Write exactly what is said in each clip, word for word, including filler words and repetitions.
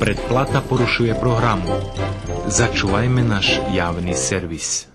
Предплата порушує програму. Зачувайме наш явни сервис.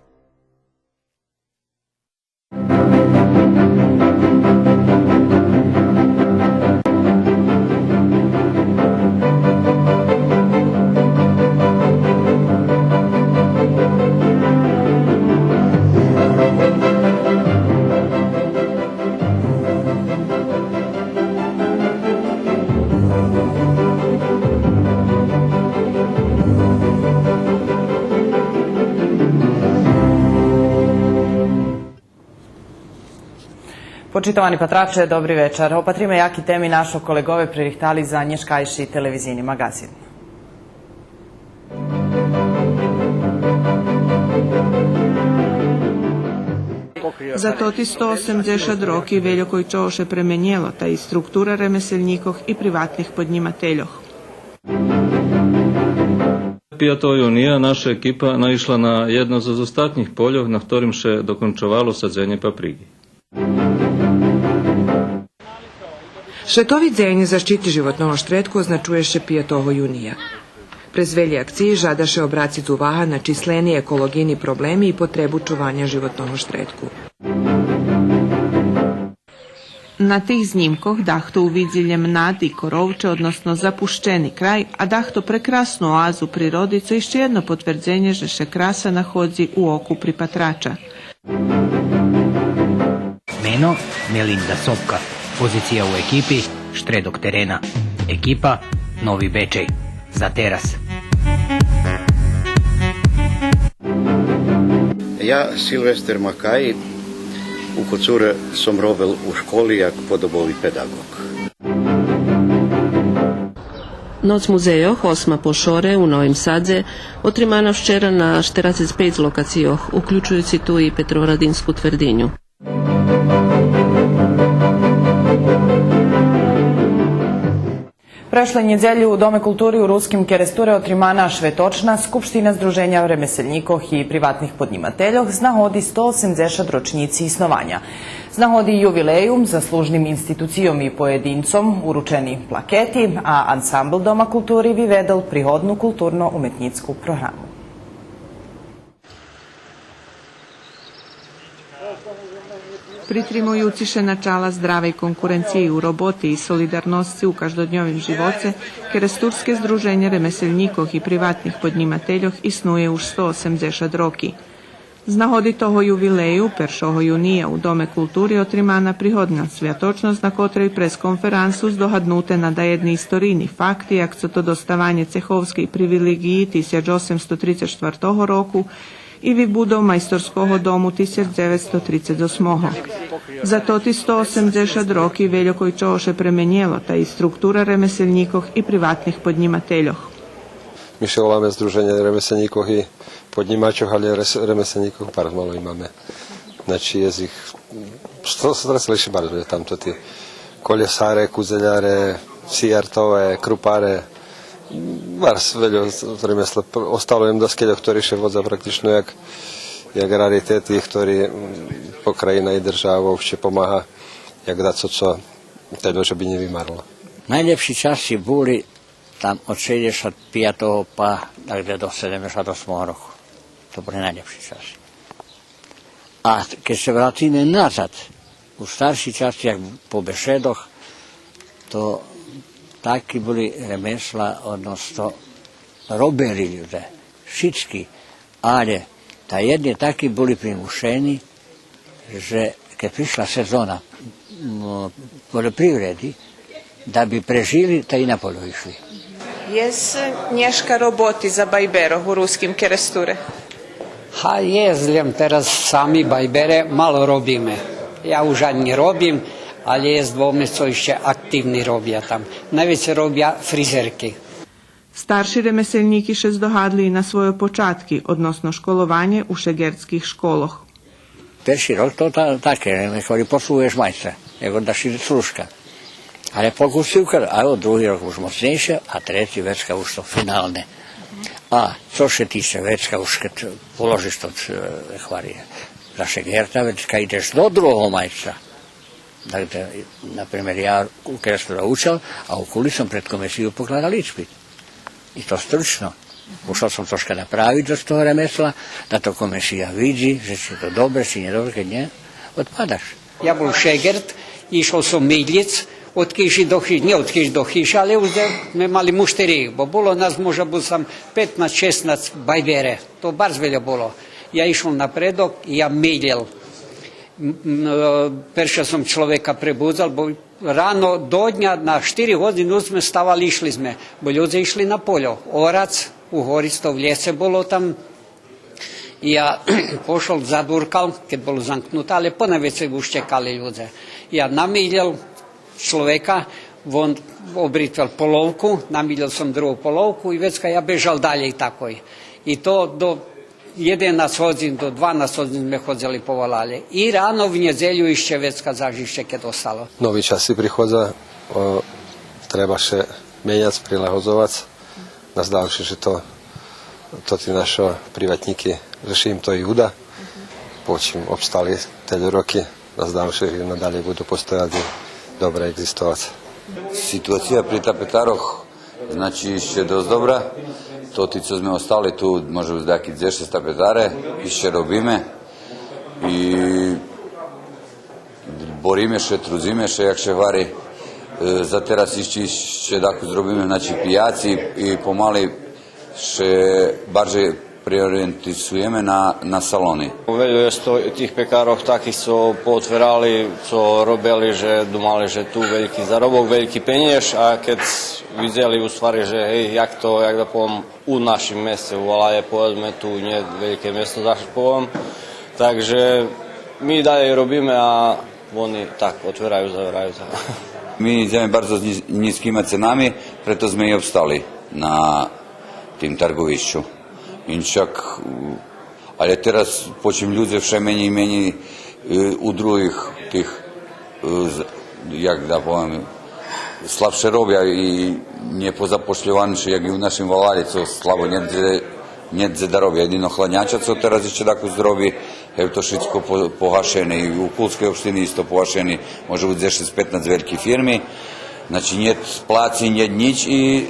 Почитовани патраче, добри вечар. Опатриме яки теми нашо колеґове пририхтали за нєшкайши телевизийни маґазин. За тоти сто осемдзешат роки вельо кой чого ше пременєло, та и структура ремеселнїкох и приватних поднїмательох. Пиятого юния наша екипа наишла на єдно зоз остатнїх польох на хторим ше докончовало садзенє паприґи. Шветови дзень защити животного штредку означує ше пиятого юния. През велї акциї жада ше обрациц увага на числени еколоґийни проблеми и потребу чуваня животного штредку. На тих знїмкох дахто увидзи лєм над и коровче, односно запущени край, а дахто прекрасну оазу природи, цо ище єдно потвердзенє же ше краса находзи у оку припатрача. Мено: Мелинда Сопка. Позиция у екипи: штредок терена. Екипа: Нови Бечей. За тераз. Я Силвестер Макаї, у Коцуре сом робел у школи як подобови педаґоґ. Ноц музейох, осма по шоре, у Новим Садзе, отримана вчера на штерацец пейц локацийох, уключуюци ту и Петроградинску твердиню. Прешлей нєдзелї у Доме култури у Руским Керестуре отримана шветочна скупштина Здруженя ремеселнїкох и приватних поднїмательох з нагоди сто осемдзешат рочнїци иснованя. З нагоди ювилею заслужним институцийом и поєдинцом уручени плакети, а ансамбл Дома култури виведел пригодну културно-уметнїцку програму. Притримуюци ше начала здравей конкуренциї у роботи и солидарносци у каждодньовим живоце, Керестурске здруженє ремеселнїкох и приватних поднїмательох иснує уж сто осемдзешат роки. З нагоди того ювилею, першого юния у Доме култури отримана пригодна святочносц, на котрей през конферансу здогаднуте надаєдни историйни факти, як цо то доставанє цеховскей привилеґиї тисяч осемсто трицец штвартого року и вибудов Майсторского дому тисяч дзеветсто трицец осмого. За тоти сто осемдзешат роки вельо кой чого ше пременєло, та и структура ремеселнїкох и приватних поднїмательох. Ми ше воламе Здруженє ремеселнїкох и поднїмачох, але рес-, ремеселнїкох барз мало имаме. Значи, єст их, сто, сто, сто, барз вельо там тоти колєсаре, кудзеляре, сияртове, крупаре, барз вельо ремесла. Остало им даскельо, хтори ше водза практично як, як раритети, хтори, м, покраїна и держава вообще помага, як дацо цо треба же би нє вимарло. Найлєпши часци були там од шейдзешат пиятого па, так де до седемдзешат осмого року. То були найлєпши часци. А кед ше вратиме назад, у старши часци, як по бешедох, то таки були ремесла, односно робели людзе, шицки, але та єдни таки були примушени же кед пришла сезона, м, польопривреди, да би прежили, та и на польо ишли. Єст нєшка роботи за байберох у Руским Керестуре? Га, єст, лєм тераз сами байбере мало робиме. Я уж анї нє робим, але єст двоме цо ище активни робя там. Найвецей робя фризерки. Старши ремеселнїки ше здогадли и на свойо початки, односно школованє у шеґерских школох. Перши рок то та-, таке, як говори, послугуєш майстра, як даш и служка. Але покусив ка, а од други рок уж моцнєйше, а треци вецка уж то финалне. А цо ше тичи вецка уж кед положиш тот, е, як говори, за шеґерта, вецка идеш до другого майстра. Так да, например, я у Керестуре учел, а у Кули сом пред комисию покладал испит. И то стручно. Мушел сом трошка направиц до того ремесла, да то комисия видзи, же чи то добре, чи нє добре, кед нє, одпадаш. Я бул шеґерт, ишол сом мидлїц од хижи до хижи, нє од хижи до хижи, але уж зме мали муштери, бо було нас, може буц, там петнац, шеснац бајбере. То барз вельо було. Я ишол напредок и я мидлєл. М, м, е, перше сом чловека пребудзал, бо рано до дня на штири годзини уж зме ставали, ишли зме, бо людзе ишли на польо. Орац, угориц, то в лєце було там. Я пошол, задуркал, кед було замкнуте, але понайвецей уж чекали людзе. Я намидлєл чловека, вон обритвел половку, намидлєл сом другу половку и вецка я бежал далєй такой. И то до єденац годзин, до дванац годзин зме ходзели по валалє. И рано в нєдзелю ище вецка заш ище кед остало. Нови часи приходза, о, треба ше меняц, прилагодзовац. Наздавам ше же то, тоти нашо приватнїки, же ше им то и уда. Почим обстали тельо роки, наздавам ше же и надалєй буду постояц и добре еґзистовац. Ситуация при тапетарох, значи, ище досц добра. Тоти цо зме остали ту, може буц даяки дзешец тапетаре, ище робиме. И бориме ше, трудзиме ше, як ше гвари. Е, за тераз ище, ище дакус робиме, значи, пияци и помали ше баржей преориєнтисуєме на, на салони. Вельо єст тих пекарох таких цо поотверали, цо робели же думали же ту вельки заробок, вельки пенєж, а кед видзели у ствари же, гей, як то, як да повем, у нашим месце, у Валалє, поведзме, ту нє вельке место, заш повем. Так же ми далєй робиме, а вони так, отвераю, завераю ше. Ми идземе барз нїз-, нїзкима ценами, прето зме и обстали на тим тарґовищу. Иншак, але тераз почим людзе вше менєй и менєй, е, у других тих, е, з-, як да повем, слабше робя и нє позапошльовани ше, як и у нашим Валалї, цо слабо нєт дзе, нєт дзе да робя. Єдино хладняча, цо тераз ище дакус роби, гевто шицко по-, погашени. И у Кулскей општини исто погашени, може буц дзешец-петнац вельки фирми. Значи, нєт плаци, нєт нїч и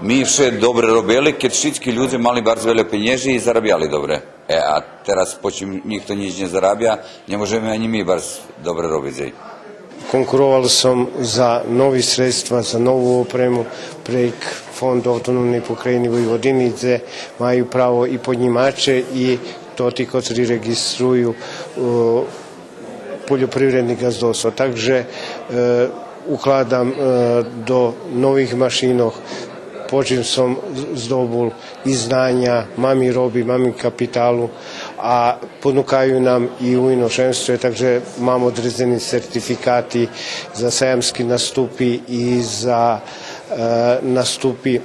ми вше добре робели, кед шицки людзе мали барз вельо пенєжи и зарабяли добре. Е, а тераз, почим нїхто нїч нє зарабя, нє можеме анї ми барз добре робиц, гей. Конкуровал сом за нови средства, за нову опрему прейґ Фонду Автономней Покраїни Войводини, дзе маю право и поднїмаче и тоти котри реґиструю, е, польопривредни ґаздовства. Так же, е, укладам, е, до нових машинох, почим сом з-, здобул и знаня, мам и роби, мам и капиталу, а понукаю нам и у иношенстве, так же мам одредзени сертификати за саямски наступи и за, е, наступи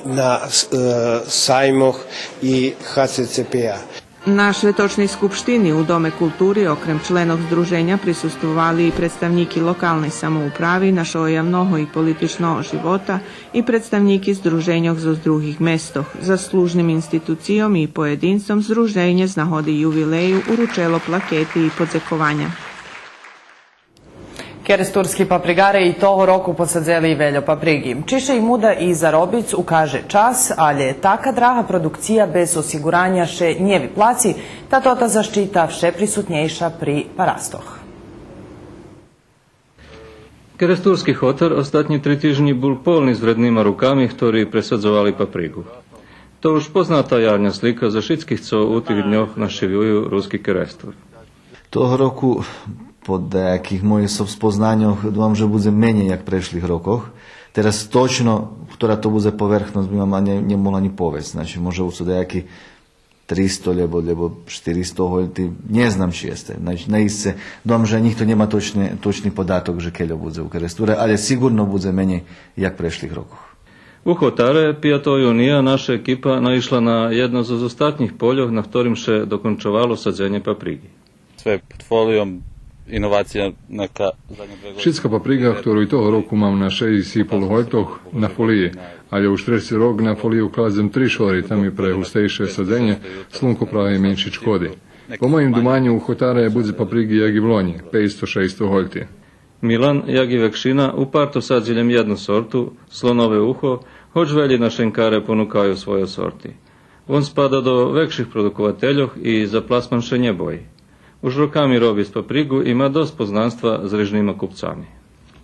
на, е, саймох и Х Ц Ц П-а. На шветочней скупштини у Доме култури, окрем членох Здруженя, присуствовали и представнїки локалней самоуправи, нашого явного и политичного живота, и представнїки здруженьох зоз других местох. Заслужним институцийом и поєдинцом Здруженє з нагоди ювилею уручело плакети и подзекованя. Керестурски паприґаре и того року посадзели вельо паприґи. Чи ше им уда и заробиц, укаже час, алє така драга продукция без осиґураня ше нє виплаци, та тота защита вше присутнєйша при парастох. Керестурски хотар остатнї три тижнї бул полни з вреднима руками, хтори пресадзовали паприґу. То уж позната ярня слика за шицких цо у тих дньох нащивюю Руски Керестур. Того року, по даяких моїх соб-, спознаньох, думам же будзе менєй як прешлих рокох. Тераз точно, котра то будзе поверхносц, би вам анї нє могла анї повесц. Значи, може буц даяки тристо, лєбо, лєбо штиристо гольти, нє знам чи єст. Значи, наисце, думам же нїхто нєма точни, точни податок же кельо будзе у Керестуре, алє сиґурно будзе менєй як прешлих рокох. У хотаре пятого юния наша екипа наишла на єдно зоз остатнїх польох на хторим ше докончовало садзенє паприґи. Своє портфолио иновация нека заднє две години. Шицка паприґа, хтору и того року мам на шейсц и пол гольтох на фолиї, алє уж треци рок на фолиї укладзем три шори, та ми пре густейше садзенє слунко прави менши чкоди. По моїм думаню, у хотаре будзе паприґи як и влонї, пейцсто-шейсцсто гольти. Милан, як и векшина, упарто садзи лєм єдну сорту, слонове ухо, Гоч велї нашенкаре понукаю свойо сорти, вон спада до векших продуковательох и за пласман ше нє бої. Уж роками роби з паприґу и ма досц познанства з рижнима купцами.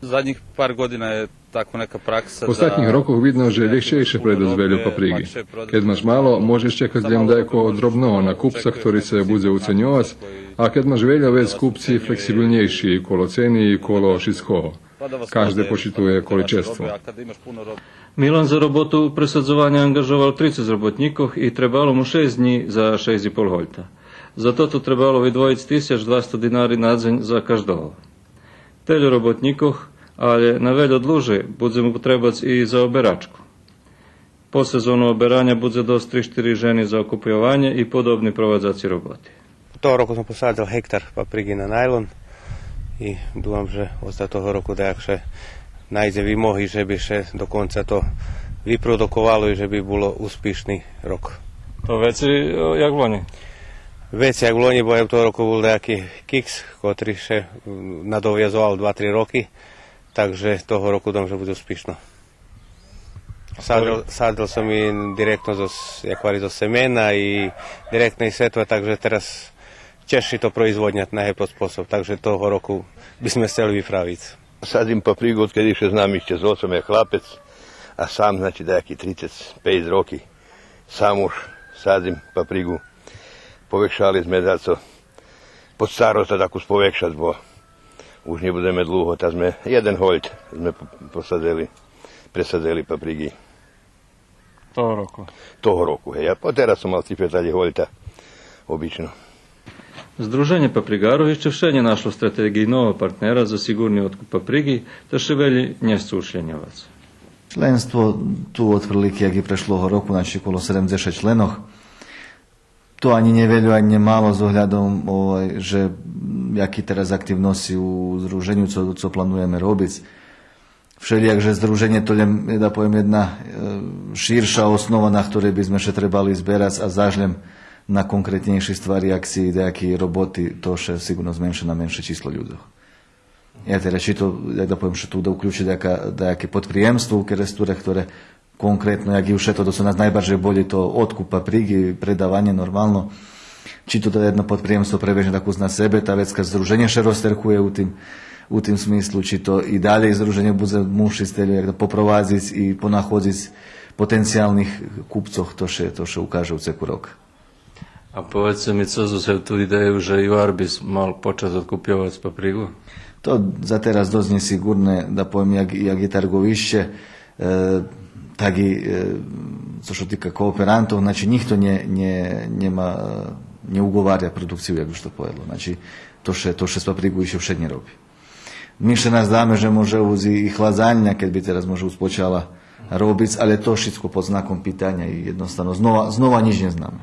Заднїх пар година је тако нека пракса. У остатнїх рокох видно же лєгчейше предасц велю паприґи. Кед маш мало, можеш чекац лєм даякого дробного накупца хтори ше будзе уценьовац, а кед маш вельо, вец купци флексибилнєйши и коло цени и коло шицкого. Кажде почитує количество. Милан за роботу пресадзованя анґажовал трицец роботнїкох и требало му шейсц днї за шейсц и пол гольта. За тото требало видвоїц тисяч двасто динари на дзень за каждого. Тельо роботнїкох, алє на вельо длуже, будзе му потребац и за оберачку. По сезону обераня будзе досц три-штири жени за окупйованє и подобни провадзаци роботи. Того року сом посадзел гектар паприґи на найлон и думам же оста того року даяк ше найдзе вимоги же би ше до конца то випродуковало и же би було успишни рок. То вецей, о, як лонї? Вецей як лонї, бо є того року бул даяки кикс, котри ше, м, надовязовал два-три роки, так же того року думам же будзе успишно. Садзел, садзел сом и директно зоз, як гвари, зоз семена и директна и сетва, так же тераз чежши то производня на гепот способ, так же того року би зме сцели виправиц. Садзим паприґу, одкеди ше знам ище зоцом як хлапец, а сам, значи, даяки трицец пейц роки сам уж садзим паприґу. Повекшали зме дацо под старосц, та так уж повекшац, бо уж нє будземе длуго, та зме єден гольт зме п-, посадзели, пресадзели паприґи. Того року? Того року, гей. А потераз сом мал ци пецнац гольта, обично. Здруженє паприґарох ище вше нє нашло стратеґийного партнера за сиґурни одкуп паприґи, та ше велї нє сцу учленьовац. Членство ту отприлики як и прешлого року, значи, коло седемдзешат членох. То анї нє вельо, анї нє мало, з оглядом, овай, же, м, яки тераз активносци у здруженю, цо, цо плануєме робиц. Вшелїяк же здруженє то лєм, да повем, єдна, е, ширша основа, на хторей би зме ше требали зберац, а заш лєм на конкретнєйши ствари, акциї, даяки роботи, то ше сиґурно зменши на менше число людзох. Я тераз чи то, як да повем, ше ту да уключи даяка, даяке подприємство у Керестуре, хторе конкретно, як и вше то, то цо нас найбаржей болї, то одкуп паприґи, предаванє нормално. Чи то, то єдно подприємство превежнє так уж на себе, та вецка здруженє ше розтерхує у тим, у тим смислу, чи то и далєй здруженє будзе мушиц тельо як да попровадзиц и понаходзиц потенциялних купцох, то ше, то ше укаже у цеку рок. А поведзце ми, цо зоз ту идею же и у Арбис мал почац одкупйовац паприґу? То за тераз досц нєсиґурне, да повем, як, як и тарґовище, е, так и, е, цо ше тика кооперантох, значи, нїхто нє, нє, нєма, е, нє уговаря продукцию, як уж то поведло. Значи, то ше, то ше з паприґу ище вше нє роби. Ми ше наздаме же може уж и, и хладзальня, кед би тераз може уж почала робиц, алє то шицко под знаком питаня и єдноставно знова, знова нїч нє знаме.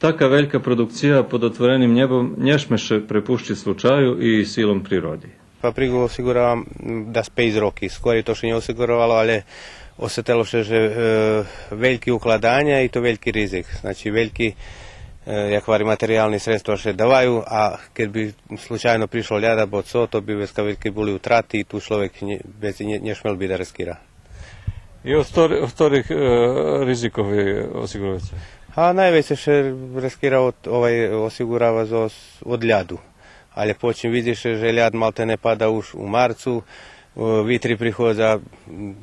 Така велька продукция под отвореним нєбом нє шме ше препущиц случаю и силом природи. Паприґу осиґуравам, м, дас пейц роки. Скорей то ше нє осиґуравало, алє осетело ше же, е, вельки укладаня и то вельки ризик. Значи, вельки, е, як гварим, материялни средства ше даваю, а кед би случайно пришло ляд або цо, то би вецка вельки були утрати и ту чловек нє, вецей нє, нє шмел би да рискира. И од хтор-, од хторих, е, ризикох ви осиґуруєце? А найвецей ше рискира од, овай, осиґурава зоз, од ляду. Алє почим видзиш же ляд малтене пада уж у марцу, е, витри приходза, м,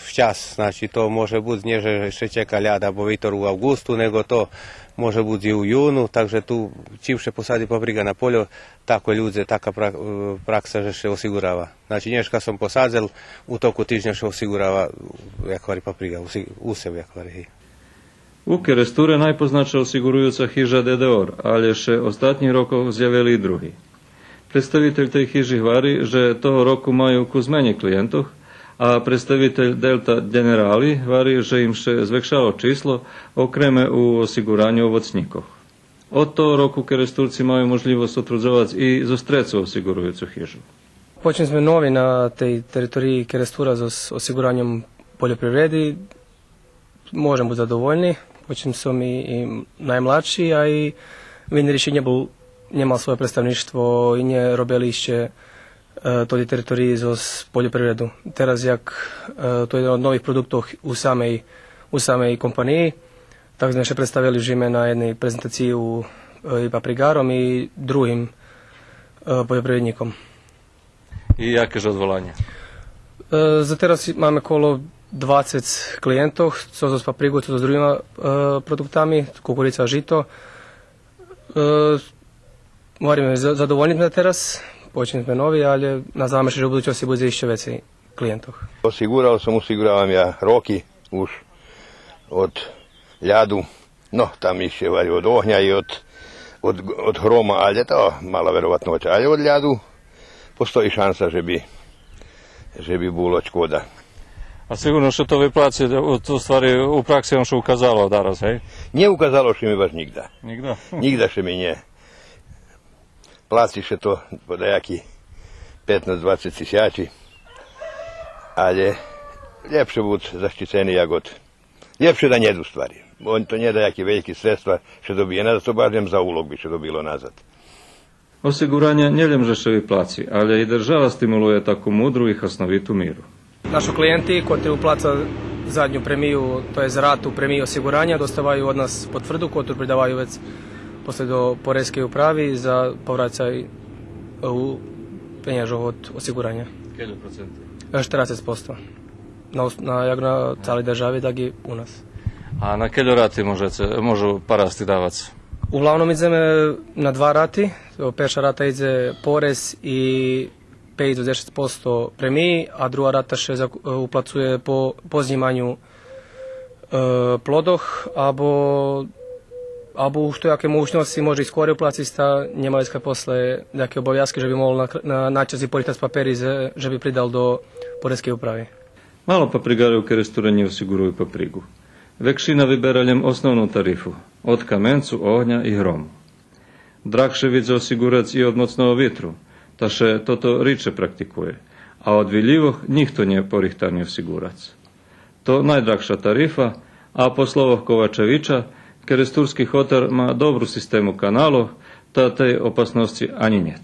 вчас, значи, то може буц нє же ше чека ляд або витор у авґусту, нєго то може буц и у юну, так же ту чим ше посади паприґа на польо, тако людзе, така пра-, е, пракса же ше осиґурава. Значи, нєшка сом посадзел, у току тижня ше осиґурава, як гвари, паприґа, уси-, усев, як гвари, гей. У Керестуре найпознатша осиґуруюца хижа Д Д Ор, алє ше остатнїх рокох зявели и други. Представитель тей хижи гвари же того року маю кус менєй клиєнтох, а представитель Делта Дженерали гвари же им ше звекшало число, окреме у осиґураню овоцнїкох. Од того року Керестурци маю можлївосц сотрудзовац и зоз трецу осиґуруюцу хижу. Почим зме нови на тей териториї Керестура зоз осиґураньом польопривреди, можем буц задовольни, почим сом и, и наймладши, а и винер ище нє бул, нє мал свойо представништво и нє робели ище е, тоти териториї зоз польопривреду. Тераз як, е, то єден од нових продуктох у самей, у самей компаниї, так зме ше представяли жиме на єдней презентациї у, е, и паприґаром и другим, е, польопривреднїком. И яке ж одволаня? Е, за тераз маме коло двацец клиєнтох, цо зоз паприґу, цо зоз другима, е, продуктами, кукурица, жито. Е, говориме, за-, задовольни зме за тераз, почели зме нови, алє наздаваме ше же у будучносци будзе ище вецей клиєнтох. Осиґурал сом, осиґуравам я роки уж од ляду. Но, там ище, варю, од огня и од, од, од грома, алє то мала вероватноча, алє од ляду постої шанса же би, же би було чкода. А сиґурно же то виплаци, у, у ствари у пракси вам ше указало дараз, гей? Нє указало ше ми баш нїґда. Нїґда? Нїґда ше ми нє. Плаци ше то по даяки петнац-двацец тисячи, алє лєпше буц защицени як од Лєпше да нєт у ствари. Бо то нє даяки вельки средства ше добиє назад, то барем за улог би ше добило назад. Осиґуранє нє лєм же ше виплаци, алє и держава стимулує таку мудру и хасновиту миру. Нашо клиєнти, котри уплаца задню премию, то єст рату премиї осиґураня, доставаю од нас потврду, котру придаваю вец после до порескей управи за поврацай у пенєжох од осиґураня. Кельо проценти? Е, штерацец посто. На ос-, на, як на цалей держави, так и у нас. А на кельо рати можеце, можу парасти давац? Углавном идземе на два рати. Перша рата идзе порез и пейц до десец посто премиї, а друга рата ше зак-, уплацує по, по знїманю, е, плодох, або, або уж то яке могучносци може и скорей уплациц, та нє ма вецка после даяке обовязки же би могол на кр-, на, на час и порихтац папери же, же би придал до порескей управи. Мало паприґарох у Керестуре нє осиґурую паприґу. Векшина вибера лєм основну тарифу, од каменцу, огня и грому. Драгше видзе осиґурац и од моцного витру, та ше тото ридше практикує, а од вилївох нїхто нє порихтани осиґурац. То найдрагша тарифа, а по словох Ковачевича, Керестурски хотар ма добру систему каналох, та тей опасносци анї нєт.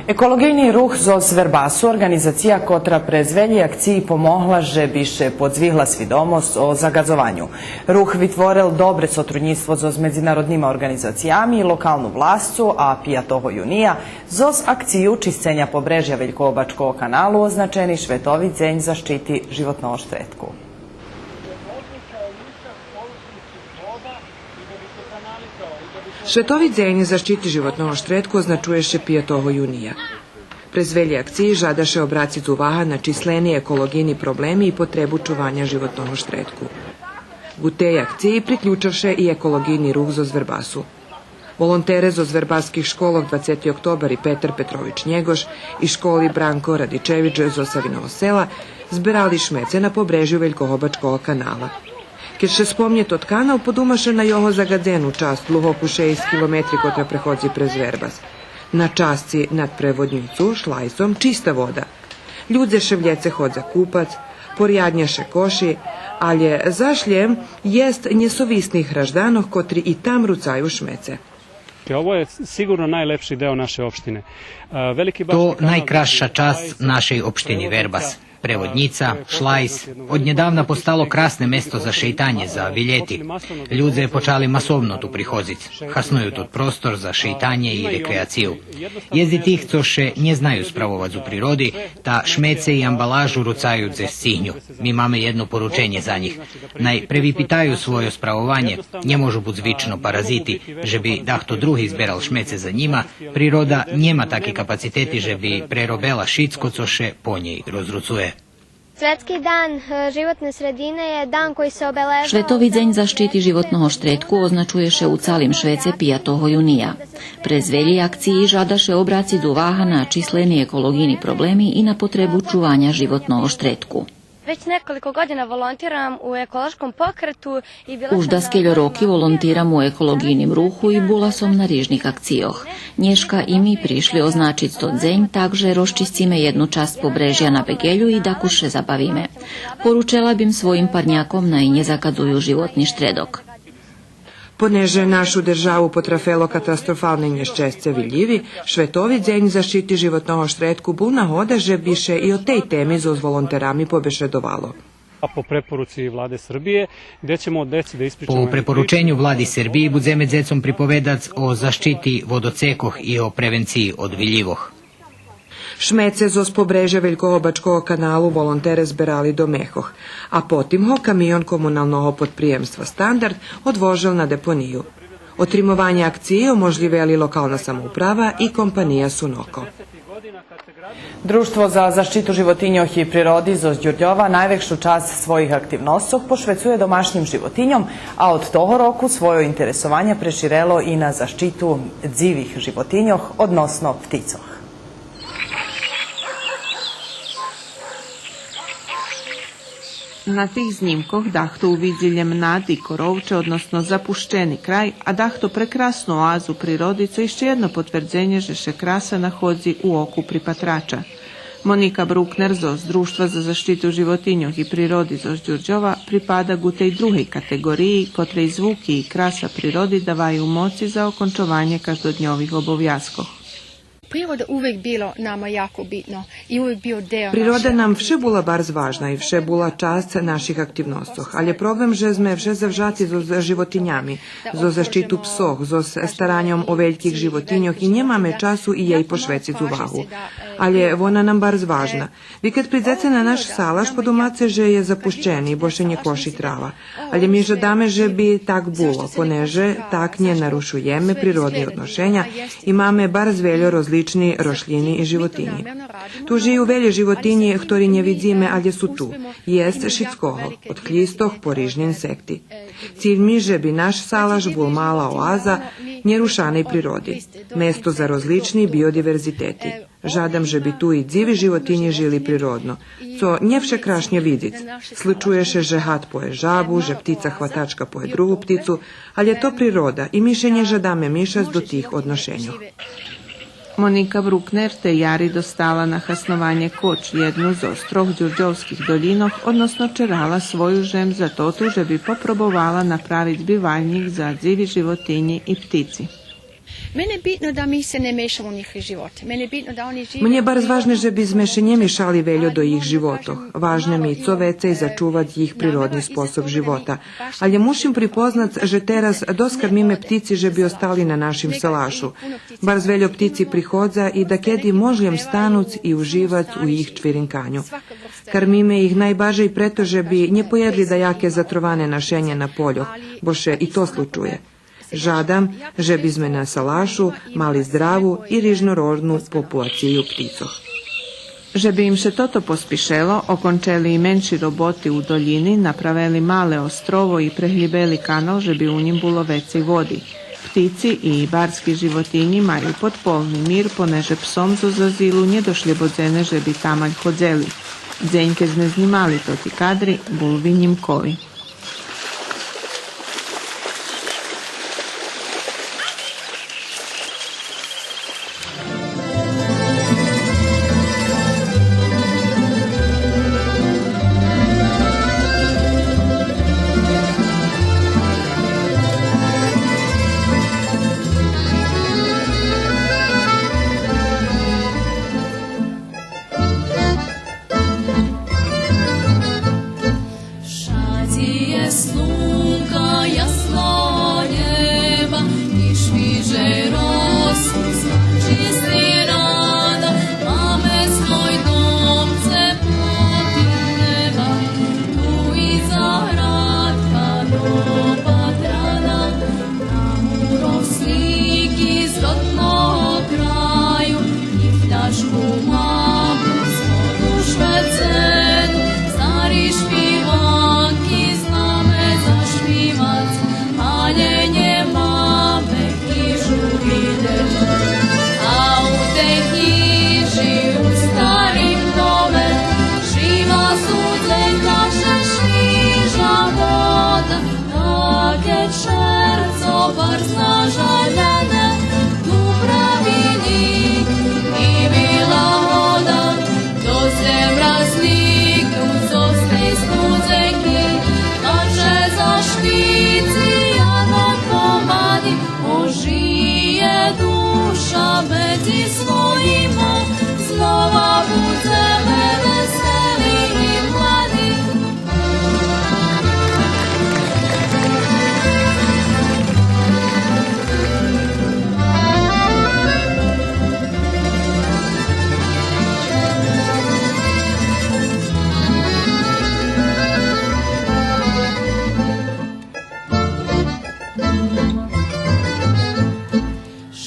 Еколоґийни рух зоз Вербасу, орґанизация котра през велї акциї помогла же би ше подзвигла свидомосц о загадзованю. Рух витворел добре сотруднїцтво зоз медзинароднима орґанизациями и локалну власцу, а пиятого юния зоз акцию чисценя побрежя Велького бачкого каналу означени Шветови дзень защити животного штредку. Шветови дзень защити животного штредку означує ше пиятого юния. През велї акциї жада ше обрациц увага на числени еколоґийни проблеми и потребу чуваня животного штредку. Ґу тей акциї приключел ше и еколоґийни рух зоз Вербасу. Волонтере зоз вербасских школох Двацети октобер и Петер Петрович Нєґош и школи Бранко Радичевич зоз Савиного Села зберали шмеце на побрежю Велького бачкого канала. Кед ше спомнє тот канал, подума ше на його загадзену часц длугоку шейсц километри котра преходзи през Вербас. На часци над преводнїцу, шлайсом, чиста вода. Людзе ше влєце ходза купац, поряднє ше коши, алє заш лєм єст нєсовисних гражданох котри и там руцаю шмеце. Ovo je sigurno najlepši deo naše opštine. E, veliki baš То найкрасша часц нашей општини Вербас. Преводнїца, шлайс, однєдавна постало красне место за шейтанє, за вилєти. Людзе почали масовно ту приходзиц. Хасную тот простор за шейтанє и рекреацию. Єст и тих цо ше нє знаю справовац у природи, та шмеце и амбалажу руцаю дзе сцигню. Ми маме єдно порученє за нїх. Най превипитаю свойо справованє, нє можу буц вично паразити, же би дахто други зберал шмеце за нїма, природа нєма таки капацитети же би преробела шицко цо ше по нєй розруцує. Svetski dan, e, životne sredine je dan koji se obeležava Шветови дзень защити животного штредку означує ше у цалим швеце пиятого юния. През велї акциї жада ше обрациц увага на числени еколоґийни проблеми и на потребу чуваня животного штредку. Već nekoliko godina volontiram u ekološkom pokretu i bila Уж sam na даскельо роки волонтирам у еколоґийним руху и була сом на рижних акцийох. Нєшка и ми пришли означиц тот дзень, так же розчисциме єдну часц побрежя на Беґелю и дакус ше забавиме. Поручела бим своїм парняком най нє заґадзую животни штредок. Понеже нашу державу потрафело катастрофалне нєщесце вилїви, Шветови дзень защити животного штредку бул нагода же би ше и о тей теми зоз волонтерами побешедовало. A po preporuci Vlade Srbije, gde ćemo deci da ispričamo По препорученю влади Сербиї будземе дзецом приповедац о защити водоцекох и о превенциї од вилївох. Шмеце зоз побрежя Велького бачкого каналу волонтере зберали до мехох, а потим го камион комуналного подприємства Стандард одвожел на депонию. Отримованє акциї оможлївели локална самоуправа и компания Суноко. Дружтво за защиту животиньох и природи зоз Дюрдьова найвекшу часц своїх активносцох пошвецує домашнїм животиньом, а од того року свойо интересованє преширело и на защиту дзивих животиньох, односно птицох. На тих знимкох дахто увидзи лєм над и коровче, односно запущени край, а дахто прекрасну оазу природи, цо ище єдно потвердзенє же ше краса находзи у оку припатрача. Моника Брукнер зоз Дружтва за защиту животиньох и природи зоз Дюрдьова припада ґу тей другей катеґориї, котрей звуки и краса природи даваю моци за окончованє каждодньових обовязкох. Priroda uvek bilo nama jako bitno i uvek bio deo Природа нам вше була барз важна и вше була часц наших активносцох. Алє проблем же зме вше завжати зоз животинями, зоз защиту псох, зоз стараньом о вельких животиньох и нємаме часу и єй пошвециц увагу. Алє вона нам барз важна. Ви кед придзеце на наш салаш, подумаце же є запущени, бо ше нє коши трава. Алє ми жадаме же би так було, понеже так нє нарушуєме природни одношеня и маме барз вельо розлични рошлїни и животинї. Ту жию вельо животинї, хтори нє видзиме, алє су ту. Єст шицкого, од хлїстох по рижни инсекти. Циль ми же би наш салаш бул мала оаза нєрушаней природи, место за розлични биодиверзитети. Жадам же би ту и дзиви животинї жили природно, цо нє вше крашнє видзиц. Случує ше же гад пое жабу, же птица хватачка пое другу птицу, алє то природа и ми ше нє жадаме мишац до тих одношеньох. Моника Брукнер тей яри достала на хаснованє коч, єдну зоз трох дюрдьовских долїнох, односно черала свою жем за тоту же би попробовала направиц бивальнїк за дзиви животинї и птици. Мене битно да ми ше не мешаме у нїхови животи. Мене битно да они живе. Мнє барз важне же би зме ше нє мишали вельо до їх животох. Важне ми цо вецей зачувац їх природни способ живота. Але мушим припознац же тераз досц кармиме птици же би остали на нашим салашу. Барз вельо птици приходза и дакеди мож лєм стануц и уживац у їх чвиринканю. Кармиме их найбаржей прето же би нє поєдли даяке затроване нашенє на польох, бо ше и то случує. Жадам же би зме на салашу мали здраву и рижнородну популацию птицох. Же би им ше тото поспишело, окончели и менши роботи у долїни, направели мале острово и преглїбели канал же би у нїм було вецей води. Птици и барски животинї маю подполни мир, понеже псом зоз азилу нє дошлєбодзене же би тамаль ходзели. Дзень кед зме знїмали тоти кадри, бул винїмкови. Шадзи єст слунка ясного нєба и швижей росу, значи, чиста рада, маме свой дом цеплоти неба. Ту и заградка допатрана, на мурох слики з родного краю, и пташку маму з воду швецену, стари шпиванки знаме зашпивац, але нємаме хижу видзиц. А у тей хижи, у старим доме, жива студзенка, вше швижа вода, таке черцо барз нажалене, ту прави нїк и мила вода, досц лєм раз нїкнуц зоз тей студзенки, вше зашвици, а так помали ожиє душа медзи своїма, знова будземе весели и млади.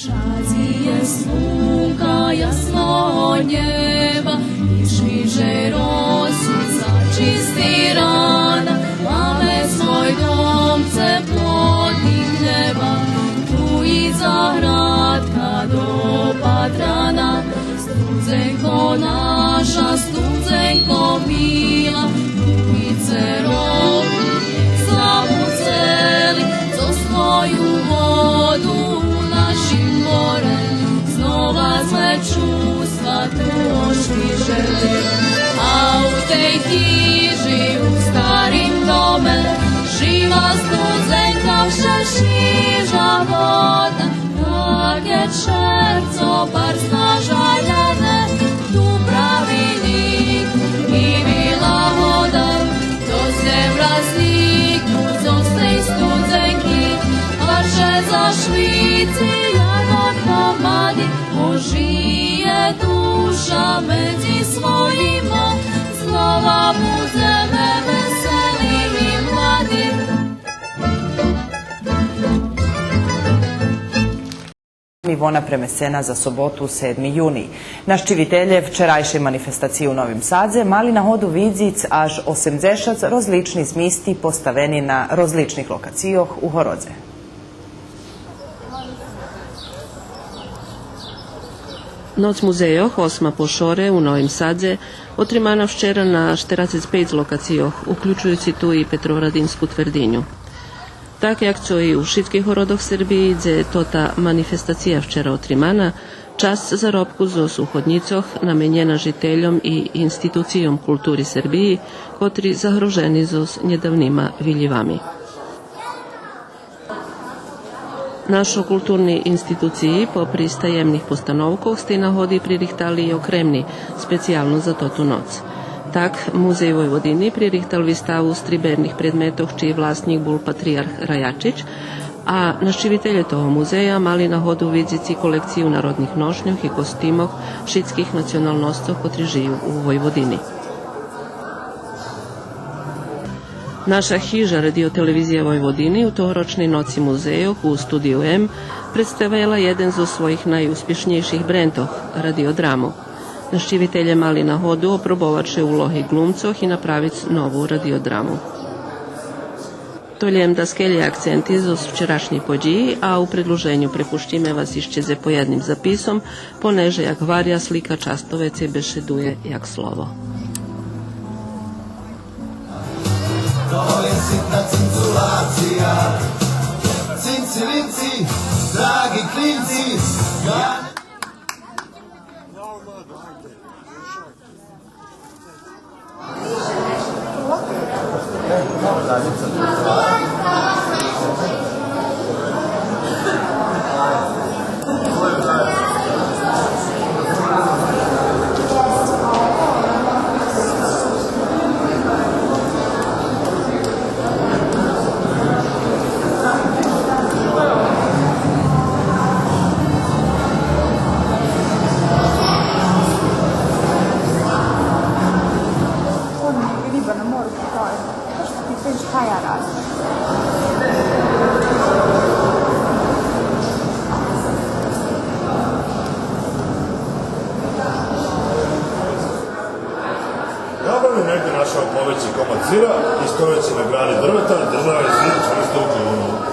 Шадзи єст слунка ясного нєба, и швижей росу, значи, чиста рада, маме свой дом цеплоти неба. Ту и заградка допатрана, студзенко наша, студзенко мила, ту и цероки зме ся уцели, зоз твою воду у нашим дворе знова зме чувства ту ошвижели. А у тей хижи, у старим доме, жива студзенка, вше швижа вода, таке черцо барз нажалене, ту прави нїк и мила вода, досц лєм раз нїкнуц зоз тей студзенки, вше зашвици, а так помали ожиє душа медзи своїма, знова будземе весели и млади. Ивона пренесена за соботу, седми юний. Нащивителє вчерайшей манифестациї у Новим Садзе мали нагоду видзиц аж осемдзешат розлични змисти поставени на розличних локацийох у городзе. Ноц музейох, осма по шоре, у Новим Садзе, отримана вчера на штерацец пейц локацийох, уключуюци ту и Петроврадинску твердиню. Так як цо и у шицких городох Сербиї, дзе тота манифестация вчера отримана, часц заробку зоз уходнїцох наменєна жительом и институцийом култури Сербиї, котри загрожени зоз нєдавнима вилївами. Нашо културни институциї, попри стаємних постановкох, з тей нагоди пририхтали и окремни, специялно за тоту ноц. Так, Музей Войводини пририхтал виставу стриберних предметох, чий власнїк бул патриярх Раячич, а нащивителє того музея мали нагоду видзиц и колекцию народних ношньох и костимох шицких националносцох котри жию у Войводини. Наша хижа Радио-телевизия Войводини у тогорочней Ноци музейох у Студию М представела єден зоз своїх найуспишнєйших брендох, радиодраму. Нащивителє мали нагоду опробовац ше улоги ґлумцох и направиц нову радиодраму. То лєм даскельо акценти зоз вчерашнєй подїї, а у предлуженю препущиме вас ище з поєдним записом, понеже, як гваря, слика часто вецей бешедує як слово. То є ситна цинцулация. Цинци, линци, драги клинци, я Riba na moru, to je. Što ti peć, kaj ja radim? Evo mi negde našao poveći komad sira i stojeći na grani drveta, držao je sir čvrsto u džonu.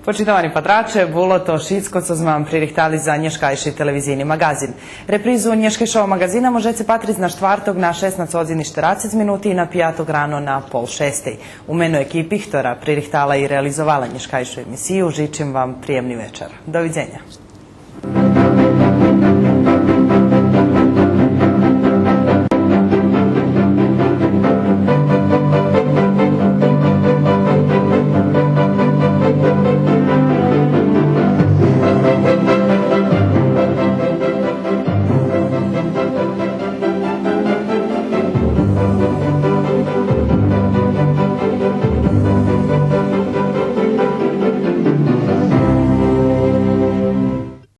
Почитовани патраче, було то шицко цо зме вам пририхтали за нєшкайши Телевизийни маґазин. Репризу нєшкайшого маґазина можеце патриц на штварток на шеснац годзин и штерацец минути и на пияток рано на пол шестей. У мено екипи хтора пририхтала и реализовала нєшкайшу емисию, жичим вам приємни вечар. Довидзеня.